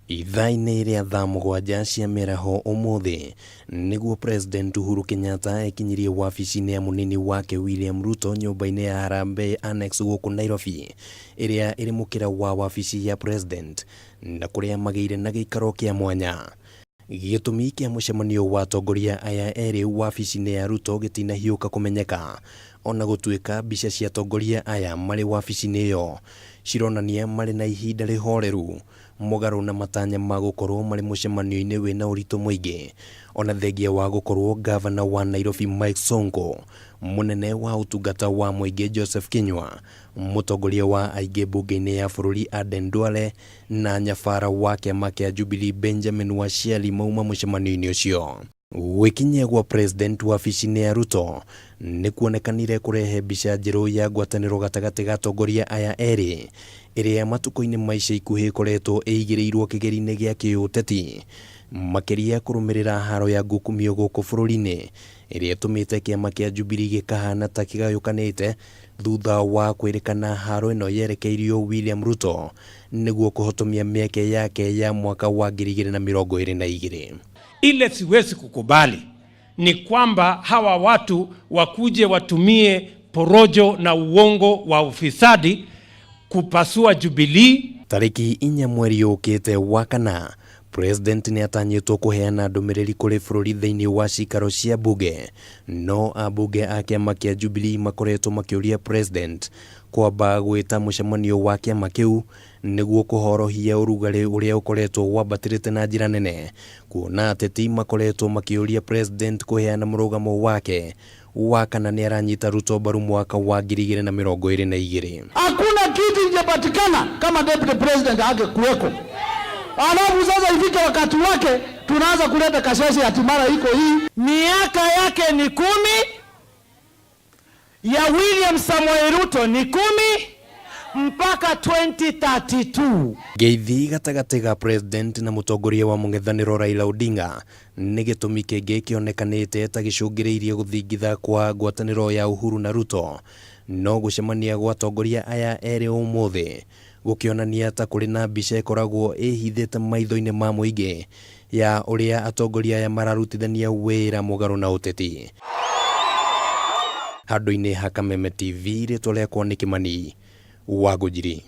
Ithaa-inĩ rĩa thaa 7 cia mĩaraho ũmũthĩ nĩguo President Uhuru Kenyatta ekinyirie wabici-inĩ ya mũnini wake William Ruto nyũmba-inĩ ya Harambee Annex gũkũ Nairobi ĩrĩa ĩrĩ mũkĩra wa wabici ya President na kũrĩa magĩire na gĩikaro kĩa mwanya. Gĩtũmi kĩa mũcemanio wa atongoria aya erĩ wabici-inĩ ya Ruto gĩtinahiũka kũmenyeka, ona gũtuĩka mbica cia atongoria aya marĩ wabici-inĩ ĩyo cironania marĩ na ihinda rĩhoreru mũgarũ na matanya ma gũkorwo marĩ mũcemanio-inĩ wĩna ũritũ mũingĩ, ona thengia wa gũkorwo ngavana wa Nairobi Mike Sonko, mũnene wa ũtungata wa mũingĩ Joseph Kinyua, Mũtongoria wa aingĩ mbunge-inĩ ya bũrũri Aden Duale na nyabara wa kĩama kĩa Jubilee Benjamin Washiali mauma mũcemanio-inĩ ũcio. Gwĩkinyia gwa President wabici-inĩ ya Ruto nĩ kuonekanire kũrehe mbica njerũ ya ngwatanĩro gatagatĩ ga atongoria aya erĩ ĩrĩa matukũ-inĩ ma ica ikuhĩ ĩkoretwo ĩigĩrĩirwo kĩgeri-inĩ gĩa kĩũteti makĩria kũrũmĩrĩra haro ya ngukumio gũkũ bũrũri-inĩ ĩrĩa ĩtũmĩte kĩama kĩa Jubilee gĩkahana ta kĩgayũkanĩte Thutha wa kwĩrĩkana haro ĩno yerekeirio William Ruto nĩguo kũhotomia mĩeke yake ya mwaka wa 2022. Ile siwezi kukubali ni kwamba hawa watu wakuje watumie porojo na uongo wa ufisadi kupasua Jubilee. Tarĩki 4 mweri ũkĩte wa kana, President nĩatanyĩtwo kũheana ndũmĩrĩri kũrĩ bũrũri thĩinĩ wa cikaro cia mbunge, no ambunge a kĩama kĩa Jubilee makoretwo makĩũria President kwamba gwĩta mũcemanio wa kĩama kĩu nĩguo kũhorohia ũrugarĩ ũrĩa ũkoretwo wambatĩrĩte na njĩra nene, kuona ateti makoretwo makĩũria President kũheana mũrũgamo wake wa kana nĩaranyita Ruto mbaru mwaka wa 2022. Hakuna kiti ingepatikana kama deputy president angekuweko. Alafu sasa ifike wakati wake tunaanza kuleta kasheshe ati mara iko hii. Miaka yake ni 10, ya William Samoei Ruto ni 10 mpaka 2032. Ngeithi gatagatĩ ga President na mũtongoria wa mũng'ethanĩro Raila Odinga nĩ gĩtũmi kĩngĩ kĩonekanĩte ta gĩcũngĩrĩirie gũthingitha kwa ngwatanĩro ya Uhuru na Ruto. No gũcemania gwa atongoria aya erĩ ũmũthĩ gũkĩonania ta kũrĩ na mbica ĩkoragwo ĩhithĩte maitho-inĩ ma mũingĩ ya ũrĩa atongoria aya mararutithania wĩra mũgarũ na ũteti. Handũ-inĩ ha Kameme TV, rĩtwa rĩakwa nĩ Kĩmani wa Ngũnjiri.